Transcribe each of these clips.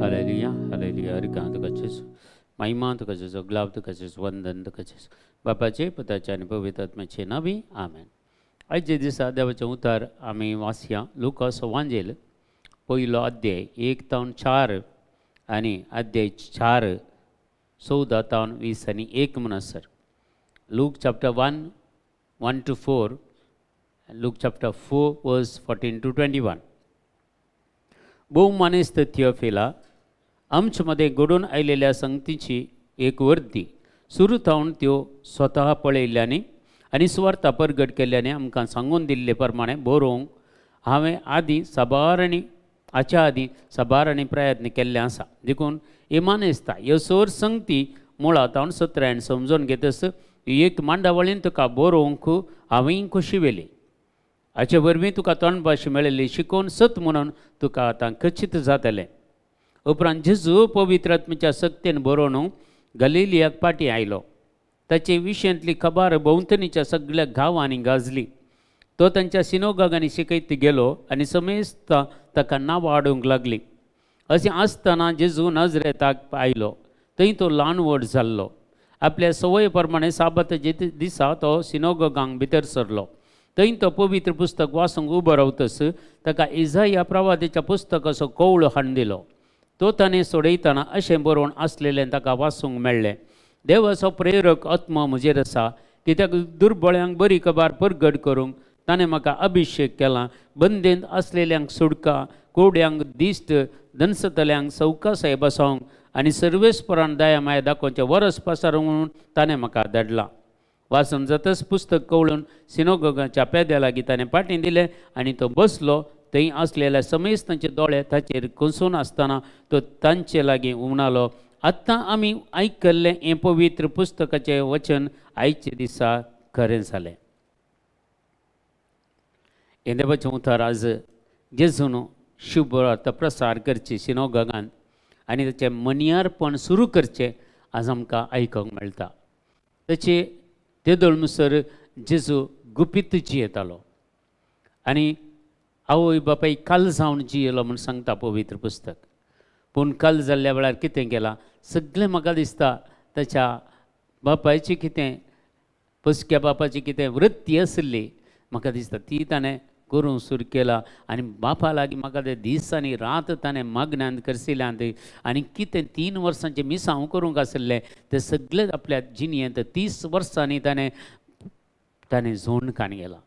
Hallelujah hallelujah. अर्घां तुका जेजू, महिमा तुका जेजू, ग्लाव तुका जेजू, वंदन तुका जेजू, बापाचे पुताचे आनी पवित्र आत्म्याचे नांवी आमेन। आयचे दिसा देवाचें उतर आमी वाचया लुकास वांजेल पयलो अध्याय 1 तावन 4 आनी अध्याय 4 14 तावन 20 आनी 1 म्हणसर। Luke chapter 1 1 to 4, Luke chapter 4 verse 14 to 21। भोव मानेस्त थियोफिला, आमचे मदें घडून आयिल्ल्या संगतीची एक वर्दी सुरू थावन त्यो स्वता पळयल्ल्यानी आनी सुवार्ता परगट केल्ल्यानी आमकां सांगून दिल्ले प्रमाणे बरोवंक हांवें आदीं साबार आनी हाच्या आदीं साबार आनी प्रयत्न केल्ले आसा। देखून हे मानेस्ता ह्यो सोर संगती मुळां थावन सत्रायन समजून घेतस एक मांडावळीन तुका बरोवंक हांवें खोशी वेली। हाचे वरवीं तुका तोंडभाश मेळिल्ली शिकोवन सत म्हणून तुका आतां खचीत जातलें। उपरांत जेजू पवित्र आत्म्याच्या सक्तेन बरोवन गलिलियाक फाटीं आयलो। ताचे विशयांतली खबर भोंवतणीच्या सगळ्या गांवांनी गाजली। तो तांच्या सिनोगागांनी शिकयत गेलो आनी समेस्त ताका नांवां हाडूंक लागली। अशें आसतना जेजू नजरेताक आयलो, थंय तो ल्हान व्हड जाल्लो। आपल्या संवये प्रमाणे साबाताच्या दिसा तो सिनोगागांक भितर सरलो। थंय तो पवित्र पुस्तक वाचूंक उबो रावतस ताका इजाया प्रवादाच्या पुस्तकाचो कवळो हाडून दिलो। तो ताणें सोडयतना अशें बरोवन आसलेलें ताका वाचूंक मेळ्ळें, देवाचो प्रेरक आत्मा म्हजेर आसा, कित्याक दुर्बळ्यांक बरी खबर परगट करूंक ताणें म्हाका अभिशेक केला, बंदेंत आसलेल्यांक सुटका, कोड्यांक दिश्ट, दनसतल्यांक सवकासाय बसोवंक आनी सर्वेस्परान दया माया दाखोवचें वरस पसारूंक म्हणून ताणें म्हाका धाडला। वाचून जातच पुस्तक कवळून सिनोगोगाच्या पेद्या लागीं ताणें फाटीं दिलें आनी तो बसलो। थंय आसलेल्या समेस्तांचे दोळे ताचेर कोसून आसतना तो तांचे लागीं उमणालो, आतां आमी आयकल्लें हें पवित्र पुस्तकाचें वचन आयचे दिसा खरें जालें। हें देवाचें उतर आज जेजून शुभ प्रसार करची सिनोगागान आनी ताचें मनियारपण सुरू करचें आज आमकां आयकूंक मेळटा। ताचे तेदोळ म्हणसर जेजू गुपीत जियेतालो आनी आवय बापाय काल जावन जियेलो म्हूण सांगता पवित्र पुस्तक। पूण काल जाल्ल्या वेळार कितें केलां सगळें म्हाका दिसता ताच्या बापायची कितें पसक्या बापाची कितें वृत्ती आसली म्हाका दिसता ती ताणें करूंक सुरू केला आनी बापा लागीं म्हाका ते दीस आनी रात ताणें मागण्यांत करसिल्यांत आनी कितें 3 वर्सांचें मिसांव करूंक आसलें तें सगळें आपल्या जिणेंत 30 वर्सांनी ताणें ताणें झोंडकान गेलां।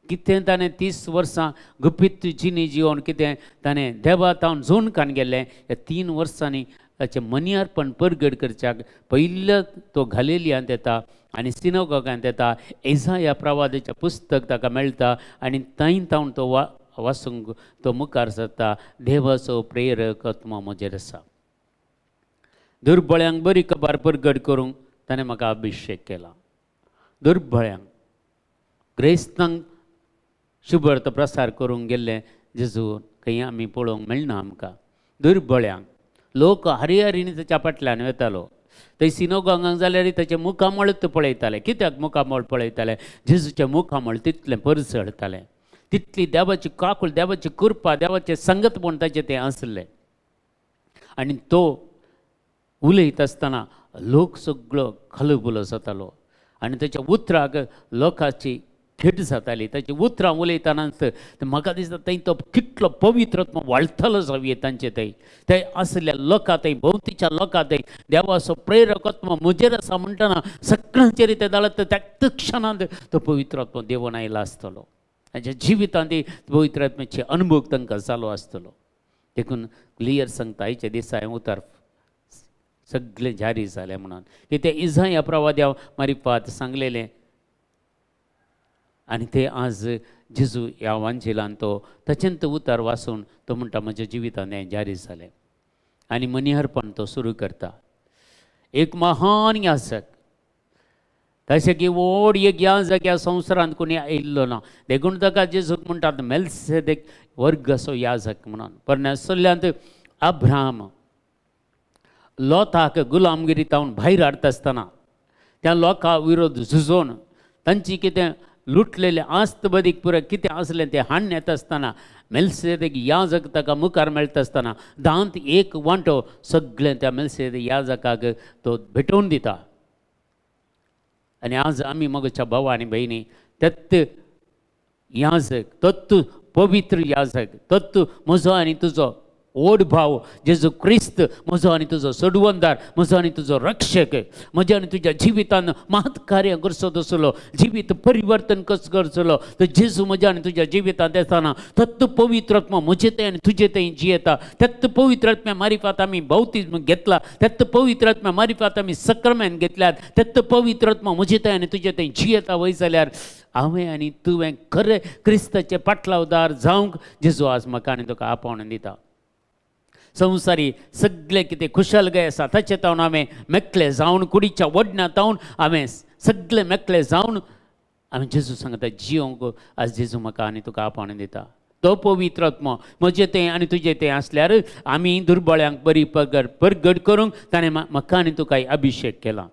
कितें ताणें 30 वर्सां गुपीत जिणी जिवन कितें ताणें देवा तावन झोंडकान गेल्लें ह्या 3 वर्सांनी ताचें मनियारपण परगट करच्याक पयल्या तो घालेलियांत येता आनी सिनोगागांत येता, एजाया प्रवादाचें पुस्तक ताका मेळटा आनी थंय तावन तो वाचूंक तो मुखार सरता। देवाचो प्रेरक आत्मा म्हजेर आसा, दुर्बळ्यांक बरी खबर परगट करूंक ताणें म्हाका अभिशेक केला, दुर्बळ्यांक ग्रेस्तांक शुभर्थ प्रसार करूंक गेल्ले जेजू खंय आमी पळोवंक मेळना आमकां। दुर्बळ्यांक लोक हरिहरीनी ताच्या फाटल्यान वेतालो, थंय सिनोगांगांक जाल्यार ताचें मुखामळच पळयताले। कित्याक मुखामळ पळयताले? जेजूचें मुखामळ तितलें परजळटालें, तितली देवाची काकूळ, देवाची कृपा, देवाचें संगत म्हूण ताचें तें आसलें। आनी तो उलयता आसतना लोक सगळो खलबुलो जातालो आनी ताच्या उतराक लोकांची खेट जाताली। ताची उतरां उलयतनाच म्हाका दिसता थंय तो कितलो पवित्र आत्मा वाळटलो जावये तांचे थंय थंय आसल्या लोकां थंय भोंवतीच्या लोकां थंय देवाचो प्रेरक आत्मा म्हजेर आसा म्हणटना सगळ्यांचेर ते धाडत त्या क्षणांत तो पवित्र आत्मा देवून आयला आसतलो, ताच्या जिवितांत पवित्र आत्म्याचे अनुभव तांकां जालो आसतलो। देखून क्लियर सांगता आयच्या दिसा हें उतर सगळें जारी जालें म्हणून की ते इजाया प्रवाद्या मारिफात सांगलेलें आनी ते आज जेजू ह्या वांजेलान तो ताचेंत उतर वाचून तो म्हणटा म्हज्या जिवितान हें जारी जालें आनी मनिहरपण तो सुरू करता। एक महान याजक तशें की व्हड एक याजक ह्या संवसारांत कोणी आयिल्लो ना, देखून ताका जेजूक म्हणटात मेल्सेदेक वर्गाचो याजक म्हणून। पण सल्ल्यांत अब्राहम लोताक गुलामगिरी तावन भायर हाडटा आसतना त्या लोकां विरोध झुजोवन तांची कितें लुटलेले आस्त बदीक पुरो कितें आसलें तें हाडून येता आसतना मेल्सेदेक याजक ताका मुखार मेळटा आसतना दांत एक वांटो सगळें त्या मेल्सेदेक याजकाक तो भेटोवन दिता. आनी आज आमी मगच्या भाव आनी भयणी तत्त याजक, तत्त पवित्र याजक, तत्त म्हजो आनी तुजो ओड भाव जेजू क्रिस्त, म्हजो आनी तुजो सोडवणदार, म्हजो आनी तुजो रक्षक, म्हज्या आनी तुज्या जिवितान महत् कार्य करचो तसलो जिवीत परिवर्तन कसो करचलो तर जेजू म्हज्या आनी तुज्या जिवितांत येताना तत्त पवित्र आत्मा म्हजे थंय आनी तुजे थंय जियेता. तत्त पवित्र आत्म्या मारिफात आमी बाप्तिज्म घेतला, तत्त पवित्र आत्म्या मारिफात आमी सक्रामेंत घेतल्यात, तत्त पवित्र आत्मा म्हजे थंय आनी तुजे थंय जियेता. वय जाल्यार हांवें आनी तुवें खरें क्रिस्ताचें पाटलावदार जावंक जेजू आज म्हाका आनी तुका आपोवन दिता. संवसारी सगळें कितें खुशालकाय आसा ताचे तावन हांवें मेकळें जावन, कुडीच्या वडण्या तावन हांवें सगळें मेकळें जावन हांवें जेजू सांगता जियोंक आज जेजू म्हाका आनी तुका आपोवन दिता. तो पवित्र आत्मो म्हजें तें आनी तुजें तें आसल्यार आमी दुर्बळ्यांक बरी परगट करूंक ताणें म्हाका आनी तुका अभिशेक केला.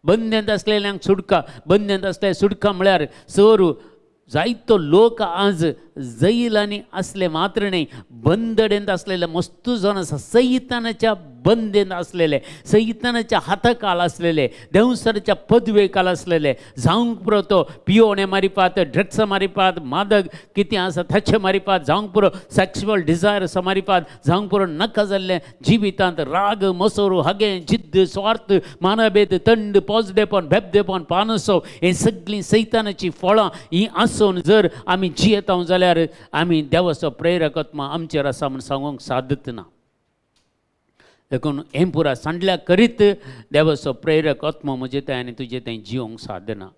बंदेंत आसलेल्यांक सुटका, बंदेंत आसले सुटका म्हळ्यार सर जायतो लोक आज जैलांनी आसले मात्र न्हय, बंदडेंत आसलेले मस्तू जावन आसा, सैतानाच्या बंदेंत आसलेले, सैतानाच्या हाताकाल आसलेले, देंवसराच्या पदवेकाल आसलेले, जावंक पुरो तो पियोणे मारिपात, ड्रग्सां मारिपात, मादक कितें आसा ताचे मारिपात, जावंक पुरो सॅक्शुअल डिजायर्स मारिपात, जावंक पुरो नाका जाल्लें जिवितांत राग, मसोर, हगें, जिद्द, स्वार्थ, मानभेद, थंड, पोजडेपण, बेबदेपण, पानसो, हें सगळीं सैतानाचीं फळां हीं आसून जर आमी जियेता जाल्यार आमी देवाचो प्रेरक आत्मा आमचेर आसा म्हूण सांगूंक सादत ना. देखून हें पुरा सांडल्या करीत देवाचो प्रेरक आत्मा म्हजे थंय आनी तुजे थंय जिवंक सादना.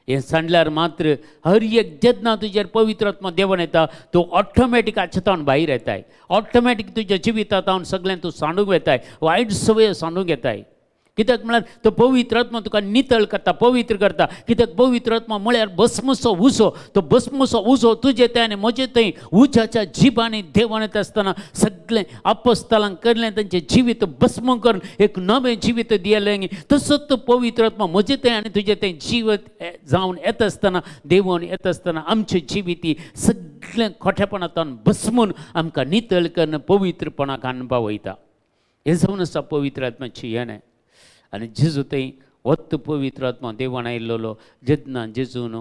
हें सांडल्यार मात्र हर एक जेन्ना तुजेर पवित्र आत्मा देवन येता तूं ऑटोमॅटीक हाचे भायर येताय, ऑटोमॅटीक तुज्या जिवितांत सगळें तूं सांडूंक येताय, वायट संवय सांडूंक येताय. कित्याक म्हळ्यार तो पवित्र आत्मा तुका नितळ करता, पवित्र करता. कित्याक पवित्र आत्मा म्हळ्यार भस्मसो उजो, तो भस्मसो उजो तुजे थंय आनी म्हजे थंय उज्याच्या जिबांनी देवान येता आसतना सगळें अपस्थलांक करलें, तांचें जिवीत भस्म करून एक नवें जिवीत दियलें. तसोच तो पवित्र आत्मा म्हजे थंय आनी तुजे थंय जिवत जावन येता आसतना, देवून येता आसतना आमचें जिवीत सगळें खोटेपणांतल्यान भस्मून आमकां नितळ करून पवित्रपणाक हाडून पावयता. हें जावन आसा पवित्र आत्माची येणें. आनी जेजू थंय वत्त पवित्र आत्मा देवान आयिल्लो जेन्ना जेजून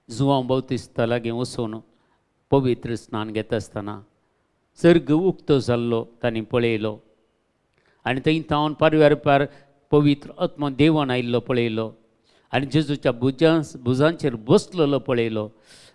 जुवांव बाप्तिस्ता लागीं वचून पवित्र स्नान घेता आसतना सर्ग उक्तो जाल्लो तांणी पळयलो आनी थंय थावन पारव्यार पार पवित्र आत्मा देवान आयिल्लो पळयलो आनी जेजूच्या भुजांचेर बसलेलो पळयलो.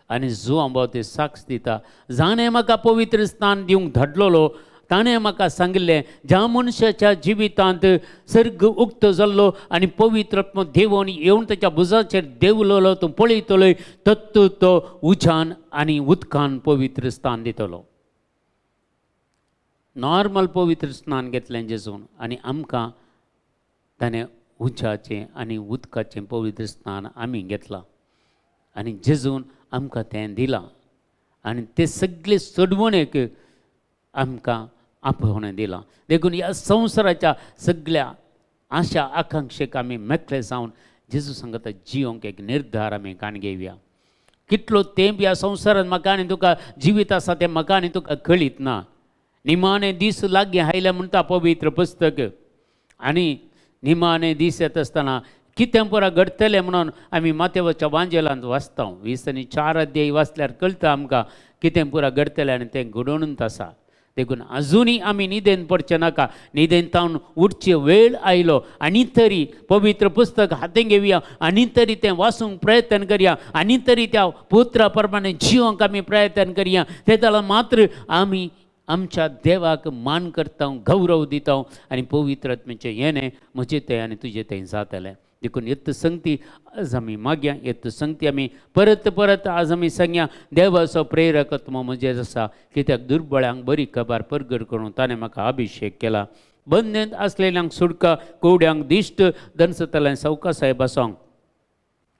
आनी जुवांव बाप्तिस्त साक्ष दिता, जाणें म्हाका पवित्र स्नान दिवंक धाडलेलो ताणें म्हाका सांगिल्लें, ज्या मनशाच्या जिवितांत सर्ग उक्तो जाल्लो आनी पवित्र आत्मा देवून येवन ताच्या भुजाचेर देंवलेलो तूं पळयतलोय, तत्त तो उज्यान आनी उदकान पवित्र स्थान दितलो. नॉर्मल पवित्र स्नान घेतलें जेजून आनी आमकां ताणें उज्याचें आनी उदकाचें पवित्र स्नान आमी घेतलां आनी जेजून आमकां तें दिलां आनी तें सगळें सोडवणेक आमकां आपोवणें दिलां. देखून ह्या संवसाराच्या सगळ्या आशा आकांक्षेक आमी मेकळे जावन जेजू सांगता जिवंक एक निर्धार आमी काण घेवया. कितलो तेंप ह्या संवसारांत म्हाका आनी तुका जिवीत आसा तें म्हाका आनी तुका कळीत ना. निमाणे दीस लागीं आयले म्हणटा पवित्र पुस्तक आनी निमाणे दीस येता आसतना कितें पुरा घडटलें म्हणून आमी मातेवाच्या वांजेलांत वाचता. 20 आनी 4 अध्याय वाचल्यार कळटा आमकां कितें पुरा घडटलें आनी तें घडोवनूच आसा. देखून अजुनूय आमी न्हिदेन पडचें नाका, न्हिदेन तावन उठचे वेळ आयलो आनी तरी पवित्र पुस्तक हातीन घेवया आनी तरी तें वाचूंक प्रयत्न करया आनी तरी त्या पुत्रा प्रमाणे जिवंक आमी प्रयत्न करया. ते जाल्यार मात्र आमी आमच्या देवाक मान करता, गौरव दिता आनी पवित्र आत्म्याचें येणें म्हजें तें आनी तुजें तें जातलें. देखून येत संगती आज आमी मागया, येत संगती आमी परत परत आज आमी सांगया, देवाचो प्रेरक आत्मो म्हजेर आसा, कित्याक दुर्बळ्यांक बरी खबर परगट करून ताणें म्हाका अभिशेक केला. बंदेंत आसलेल्यांक सुटका, कुवड्यांक दिश्ट, दनसतल्यांक सवकासाय बसोंक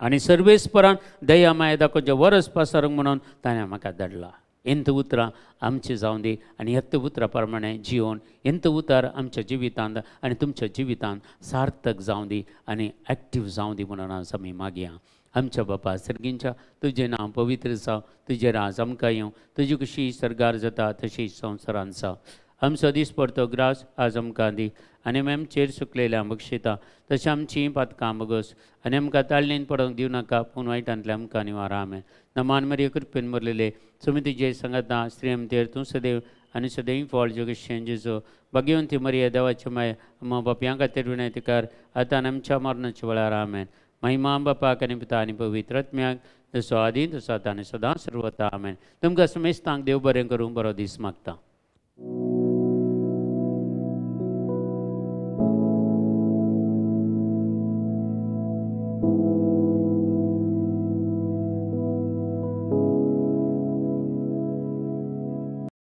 आनी सर्वेस्परान दया माया दाखोवचें वरस पासारूंक म्हणून ताणें म्हाका धाडला. हेंत उतरां आमचें जावं दी आनी ह्या उतरां प्रमाणे जिवन हेंत उतर आमच्या जिवितांत आनी तुमच्या जिवितांत सार्थक जावं दी आनी एक्टीव जावं दी म्हणून आज आमी मागया. आमच्या बापा सर्गींच्या तुजें नांव पवित्र जावं, तुजें राज आमकां येवं, तुजी खुशी सर्गार जाता तशी संवसारांत जावं. आमचो दिसपडतो ग्रास आज आमकां दी आनी आमी आमचेर सुकलेल्या बक्षिता तशें आमचीं पातकां बगस आनी आमकां ताळणेन पडोवंक दिवं नाका, पूण वायटांतले आमकां निवार. आमेन. नमान मरिये कृपेन भरलेले, सुमी तुजे सांगाता, स्त्री आमचेर तूं सदैव आनी सदैव फळ जगेशें जेजू. भाग्यवंती मरिये देवाचे माय, अम्मा बापयां खातीर विनंती कर आतां आमच्या मरणाच्या वेळार. आमेन. महिमा बापाक आनी पुता आनी पवित्र आत्म्याक, जसो आदी तसो आतां आनी सदां सर्वता. आमेन. तुमकां समेस्तांक देव बरें करूं, बरो दीस मागता.